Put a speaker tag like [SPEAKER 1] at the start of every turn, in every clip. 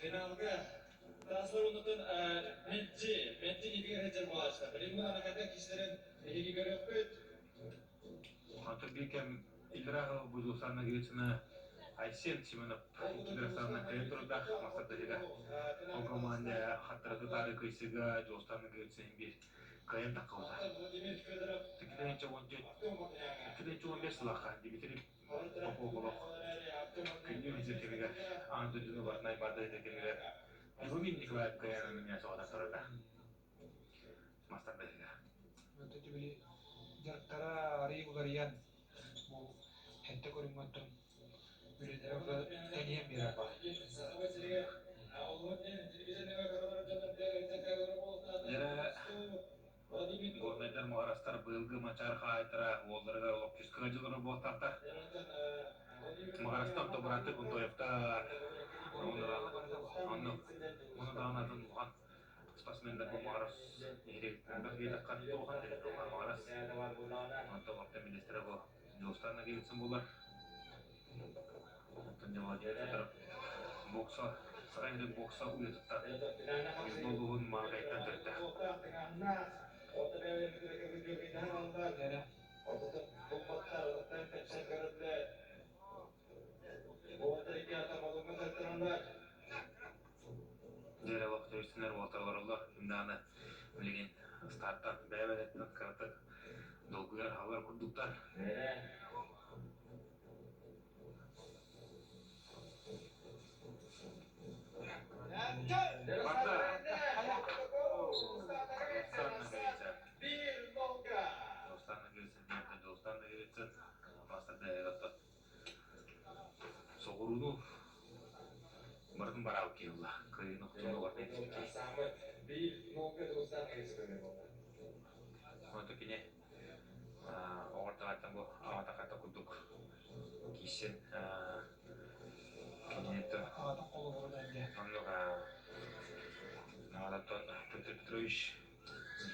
[SPEAKER 1] Финалга Трассалар оннуттан мэлдьи, мэлдьи иннигэр сылдьар буолааччылар. Билигин анаката киһилэрин биһиги көрүөхпүт.
[SPEAKER 2] Онтон биир кэм иллэрээ сыл Будулсан Ноговицына Айсен Семенов Кирасанна кыайан турардаах мастардаһыыга ол команда хаттара тутаары кыйсыга Дьулустан Ноговицын биир кыайан таххыбыта. 2014 сыллаахха Дмитрий Попов олох күндү визир кэмигэр аан дойдуну барытын айбаардайда кэмигэр Любомир Николаев кыайан эмиэ соҕотох турарда мастардаһыыга.
[SPEAKER 3] Били дьарыктара арыый уларыйан, бу сэттэ көрүҥҥэ үлэлэрэ тэнийэн биэрэр баар.
[SPEAKER 2] Дьэрэ Горнайдар Маҕарастар быйылгы Мачаар хаһаайыттара уолларыгар олох күүскэ дьыллара буолтахтар. Маҕарастар Добраты Бунтоевтар онно уонна даҕаны атын улахан спортсменнар бу Маҕарас нэһилиэгиттэн элбэх диэтэххэ улахан тэрилтэ Маҕарас. Онтон орто министрэ бу Дьулустан Ноговицын буолар. Оттон Владимир Федоров бокса Саха сирин бокса уйатыттан Ньурба улууһун Маалыкайыттан төрүттээх. Дьэ олох төрүстүнэр уолаттар олороллор. Ким даҕаны билигин стартан бэйэ-бэйэлэриттэн кыратык долгуйар аһалар курдуктар. Барда! Дьулустан Ноговицын. Дьулустан Ноговицын диэн Дьулустан Ноговицын маастар бэйэлэрэ Соҕурууну барытын бараабыт киһи ылла. Кыайыыны хотууну барытын илдьибит киһи. Онто кини оҕортоҕоттон бу аҕата курдук киирсэн киниттэн
[SPEAKER 3] Аҕатын холобурунан дьэ.
[SPEAKER 2] оннук аҕатыттан Петр Петрович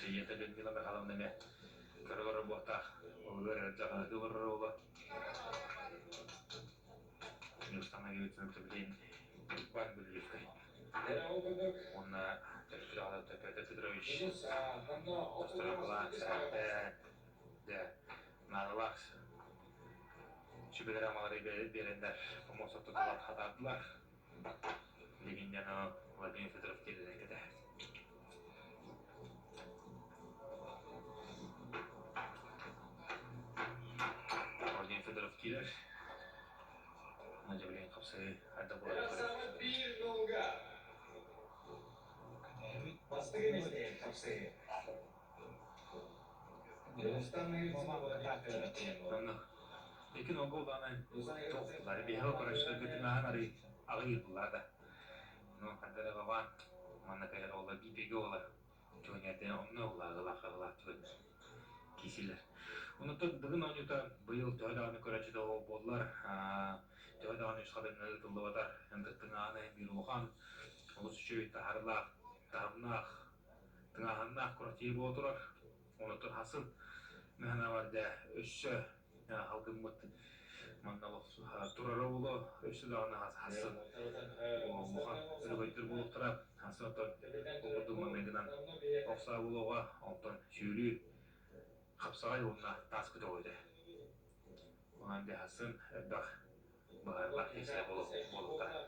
[SPEAKER 2] ийэтэ Людмила Михайловна эмиэ көрө олорор буолтаах олугар дьаҕаһыгы олорор уола Установивается билин Иван Гурьевскай уонна төрөппүт аҕата Петр Петрович Тосторополаах сэрэхтээн дьэ наадалаах сүбэлэри амалары биэрэннэр помост ортотугар хатаардылар. Билигин дьоно Владимир Федоров киирэрин кэтэһэр. Владимир Федоров киирэр. Дьэ билигин хапсыы хайдах буоларын көрөбүт.
[SPEAKER 3] Кэтэһэбит.
[SPEAKER 2] Онно икки нолго улаанай туох буллар биһиги көрөччүлэргэ тыҥааһын арый аҕыйыыр буллаа да. Ну ханна эрэ бабаан манна кэлэр оҕолор бииргэ оҕолор Чугуньэрдэн онно ыллаах-ыллаах түгэннэр киисилэр. Онуттан Дыгын оонньуута быйыл төһө даҕаны көрөөччүтэ буоллар, төһө даҕаны үс хатыҥҥа ыытыллыбатар, ынтык тыҥааһына биир улахан, олус үчүгэй таһаарыылаах, таһымнаах, тыҥааһыннаах күрэхтэһии буола турар. Онуттан хасын мыһанаабар дьэ өссө халгыммыт манна турара буолуо, өссө даҕаны хасын улахан өрөгөйдөр буолуохтара. Хасын оттон ол курдук маҥнайгынан ох саа буолуоҕа, онтон сүүрүү, хапсаҕай уонна таас көтөҕүүтэ. Онон дьэ хасын элбэх быһаарыылаах киирсэр буолуохтара.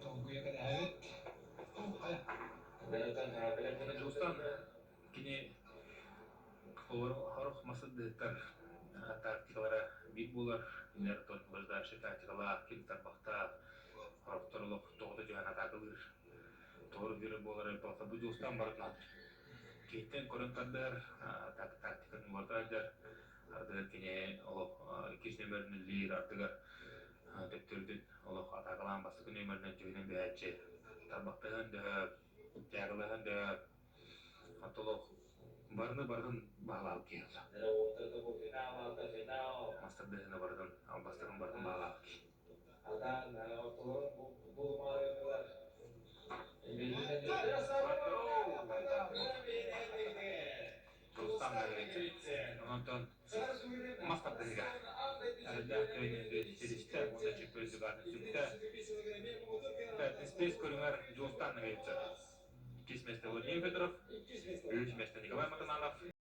[SPEAKER 3] Долгуйа кэтэһэбит.
[SPEAKER 2] Дьулустан кини сорох масыдыһыттар тактикалара биир буолар. Кинилэр выжидающий тактикалаах, ким тарбахтаах, сорохтор олох тоҕута түһэн атаакалыыр. Тоҕо биир буолар бу Дьулустан барытын аатыр. Киһиттэн көрөн тардыһар, тактикатын уларыта сылдьар. Ардыгар кини олох иккис нөмөрүн үллүүр, ардыгар төттөрүтүн олох атаакалаан бастакы нөмөрүнэн түһүнэн биһээччи. Тарбахтаһыан дөһө, тягалаһан дөһө, олох барыны барытын баһылаабыт киһи ылла. Мастардыһыны барытын, албастарын барытын баһылаабыт киһи. Онтон мас тардыһыыга эрэллээх кыайыыны ситистэ уонна чөппө үрдүк аатын сүктэ. Спейс көрүҥэр Дьулустаан Ноговицын. Иккис миэстэ Владимир Федоров, үһүс миэстэ Николай Матананов.